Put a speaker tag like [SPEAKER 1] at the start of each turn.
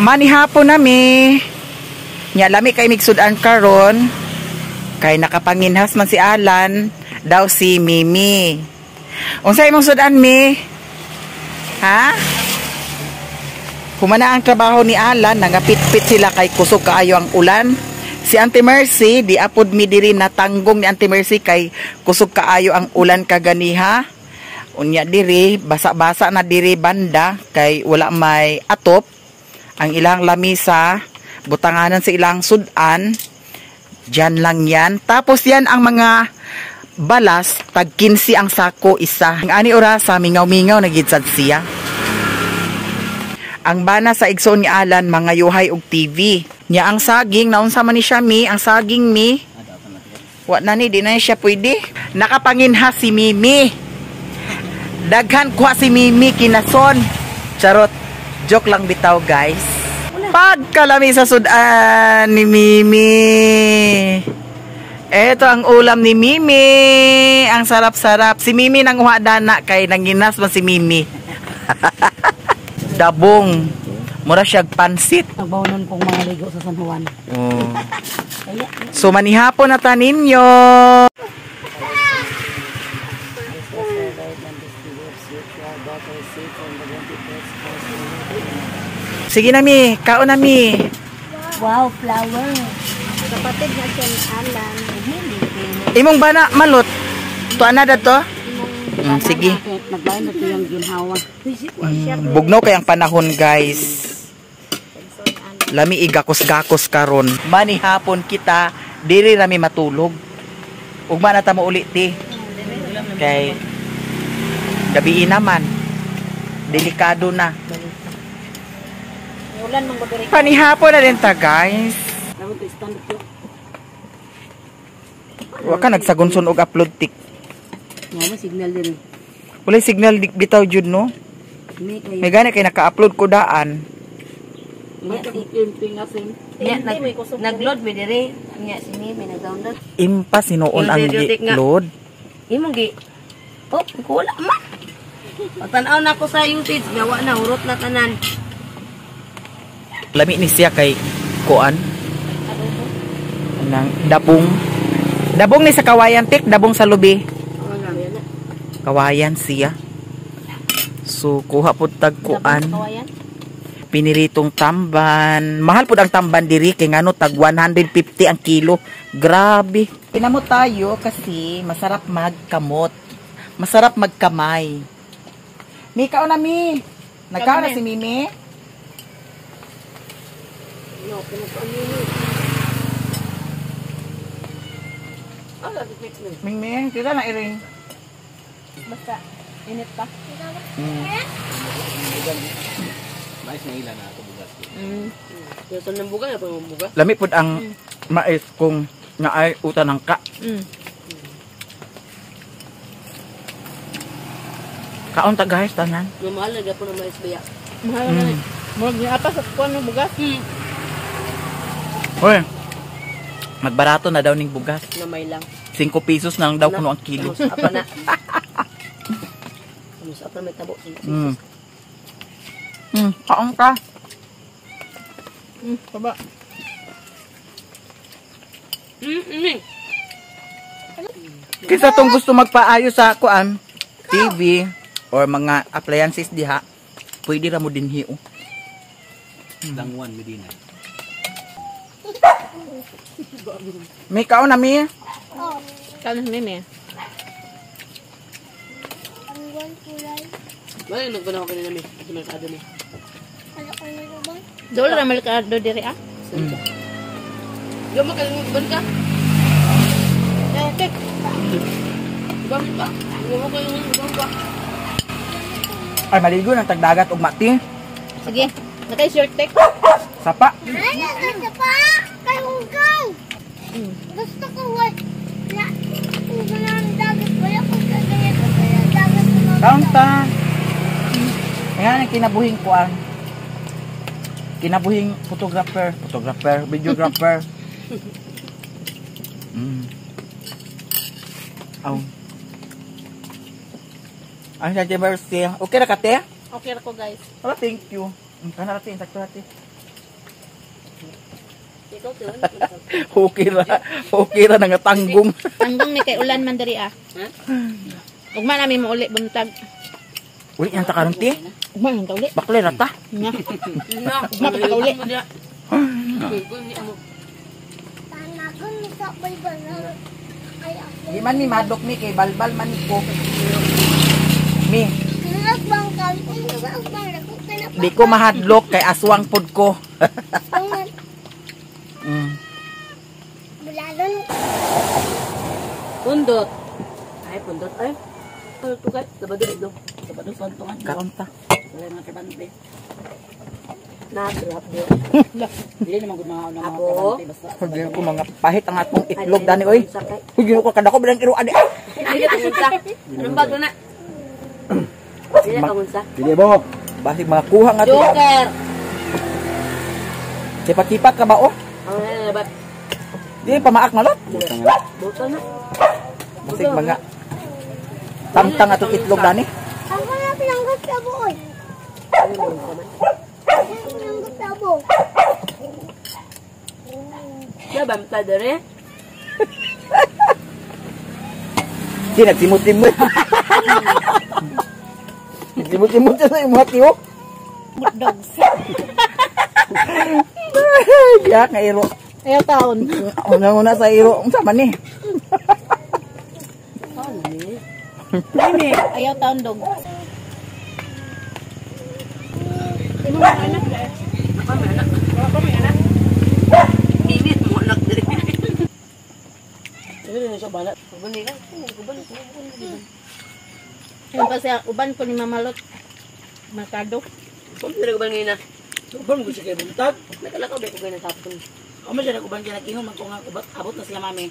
[SPEAKER 1] Manihapon nami. Nya lami kay migsudan karon. Kay nakapanginhas man si Alan, daw si Mimi. Unsa imong sudan, Mi? Ha? Humana ang trabaho ni Alan, nangapitpit sila kay kusog kaayo ang ulan. Si Auntie Mercy, di apod mi diri natanggong ni Auntie Mercy kay kusog kaayo ang ulan kaganiha. Unya diri, basa-basa na diri banda kay wala may atop. Ang ilang lamisa, butanganan sa ilang sudan. Diyan lang yan. Tapos yan ang mga balas, tag 15 ang sako isa. Ang ani orasa, mingaw-mingaw na gid sad siya. Ang bana sa igsoon ni Alan, mga yuhay og TV. Nya ang saging, naunsa man ni siya mi, ang saging mi. Wa na ni, di na siya pwede. Nakapanginha si Mimi. Daghan kuha si Mimi kinason. Charot. Joke lang bitaw, guys. Pagkalami sa sudan ni Mimi. Ito ang ulam ni Mimi. Ang sarap-sarap. Si Mimi nanguha dana kay nanginas man si Mimi. Dabong. Mura siyag pansit.
[SPEAKER 2] Nagbawnon kong mga ligo sa San Juan.
[SPEAKER 1] Oh. So manihapon na ta ninyo. Sige na mi, kaon na mi.
[SPEAKER 2] Wow, flower. Kapatid na siya ni Alan.
[SPEAKER 1] Imong bana malot. Tuan na dato? Sige.
[SPEAKER 2] Nagbayon na ito yung ginhawa.
[SPEAKER 1] Bugnaw kay ang panahon, guys. Lami igakos-gakos karon. Manihapon kita, diri rami matulog. Ugma na ta mo uli ti. Kay gabii naman. Delikado na. Panihapon na din ta, guys. Wa ka nagsagunson og upload tik.
[SPEAKER 2] Wala signal diri.
[SPEAKER 1] Wala signal bitaw jud no. May gani kay naka-upload ko daan.
[SPEAKER 2] Nag-load mi diri. Nya si Mimi nag-download.
[SPEAKER 1] Impa sinuon ang gi-load.
[SPEAKER 2] Imong gi. Oh, wala man. Pagtan-aw na ko sa usage, gawa na hurot na tanan.
[SPEAKER 1] Lami ni siya kay kuan. Nang dabong. Dabong ni sa kawayan tik, dabong sa lubi. Kawayan siya. So kuha pud tag kuan. Piniritong tamban. Mahal pud ang tamban diri kay ngano tag 150 ang kilo. Grabe. Pinamot tayo kasi masarap magkamot. Masarap magkamay. Mi kaon na mi. Nagkaon na si Mimi.
[SPEAKER 2] No, pinagkaon
[SPEAKER 1] Mimi, kita na iring.
[SPEAKER 2] Basta init pa.
[SPEAKER 3] Mais na ila na ako bugas.
[SPEAKER 2] Ito ng buga, ito ng buga.
[SPEAKER 1] Lami pud ang mais kung naay utan ng ka. Kaon ta guys tanan.
[SPEAKER 2] Mahal na gyapon ang mais biya.
[SPEAKER 4] Mahal na. Murag niya apa sa kuan ng bugas.
[SPEAKER 1] Hoy. Magbarato na daw ning bugas.
[SPEAKER 2] Namay lang.
[SPEAKER 1] 5 pesos na lang daw kuno ang kilo.
[SPEAKER 2] Apa na. Apa may tabo.
[SPEAKER 1] Kaon ka.
[SPEAKER 4] Baba.
[SPEAKER 1] Kinsa tong gusto magpaayo sa kuan TV or mga appliances diha, pwede ra mo dinhi oh.
[SPEAKER 3] Langwan Medina.
[SPEAKER 1] May kaon na mi.
[SPEAKER 4] Kaon na mi.
[SPEAKER 2] Wala nagkunaw kanina mi. Sa merkado mi.
[SPEAKER 4] Dool ra merkado diri ah.
[SPEAKER 2] Yo makalimban ka.
[SPEAKER 4] Tek.
[SPEAKER 2] Bam pa. Yo makalimban ka.
[SPEAKER 1] Ay maligo ng tagdagat og mati.
[SPEAKER 4] Sige. Nakay short tek.
[SPEAKER 1] Sapa.
[SPEAKER 5] Ay, sapa. Kay hugaw. Gusto ko wala. Hugaw ng dagat. Wala ko kagaya ko sa dagat.
[SPEAKER 1] Kaon ta. Ayan ang kinabuhing kuan. Kinabuhing photographer, videographer. Aw. Ang sa Mercy. Okay ra ka te?
[SPEAKER 4] Okay ra ko guys.
[SPEAKER 1] Oh, thank you. Kana ra te, sakto ra te.
[SPEAKER 2] Ikaw to.
[SPEAKER 1] Okay ra. Okay ra nangatanggong.
[SPEAKER 4] Tanggong ni kay ulan man diri ah.
[SPEAKER 2] Ha?
[SPEAKER 4] Ugma nami mo uli buntag.
[SPEAKER 1] Uli yan ta karon ti.
[SPEAKER 4] Ugma nang ta uli.
[SPEAKER 1] Bakle ra ta.
[SPEAKER 4] Nga.
[SPEAKER 2] Na.
[SPEAKER 4] Ugma pa ta uli.
[SPEAKER 5] Tanagon sa balbal. Ay ako.
[SPEAKER 1] Di man mi madok mi kay balbal man ko. Mi,
[SPEAKER 5] Ang bangkal. Ang bangkal.
[SPEAKER 1] di ko mahadlok kay aswang pod ko.
[SPEAKER 5] Bulalon.
[SPEAKER 2] Pundot. Ay, pundot. Ay. Tugay. Sabado dito.
[SPEAKER 6] Sabado sa tungan.
[SPEAKER 1] Karon ta.
[SPEAKER 6] Wala mga trabante.
[SPEAKER 2] Na, drop do.
[SPEAKER 6] Dili naman gud mga una mga
[SPEAKER 2] Apo.
[SPEAKER 6] trabante basta.
[SPEAKER 1] Sabi ko mga pahit ang atong itlog dani oy. Uy, ginoo ko kadako bilang iro ani. Ah!
[SPEAKER 2] Dili ka unsa. Anong bago na? Dili ka unsa.
[SPEAKER 3] Sige bo.
[SPEAKER 1] Basig mga kuha nga to.
[SPEAKER 2] Joker.
[SPEAKER 1] Sipat-sipat ka ba oh?
[SPEAKER 2] Ang ano ba?
[SPEAKER 1] Di pamaak na lot.
[SPEAKER 2] Buto na.
[SPEAKER 1] Basig mga tamtang atong itlog dani.
[SPEAKER 5] Ang mga pinanggot sa buoy. Pinanggot sa buoy.
[SPEAKER 2] Ya bamta dere.
[SPEAKER 1] Di nagsimot-simot. Nagsimot-simot sa imong tiyo.
[SPEAKER 4] Dogs.
[SPEAKER 1] Ya nga iro.
[SPEAKER 4] Ayaw taon.
[SPEAKER 1] Una-una sa iro. Unsa man ni?
[SPEAKER 4] Mimi, ayaw taon dog.
[SPEAKER 2] Mimit mo anak dere.
[SPEAKER 6] Dili na siya bala.
[SPEAKER 2] Uban ka. Uban.
[SPEAKER 4] Yung kasi uban ko ni Mamalot. Merkado.
[SPEAKER 2] Uban dere uban ngina.
[SPEAKER 6] Uban mo siya kay buntag.
[SPEAKER 2] Nakalakaw ba ko ganun tapon.
[SPEAKER 6] Amo siya nag-uban kay nag-ingon man ko nga abot na sila mami.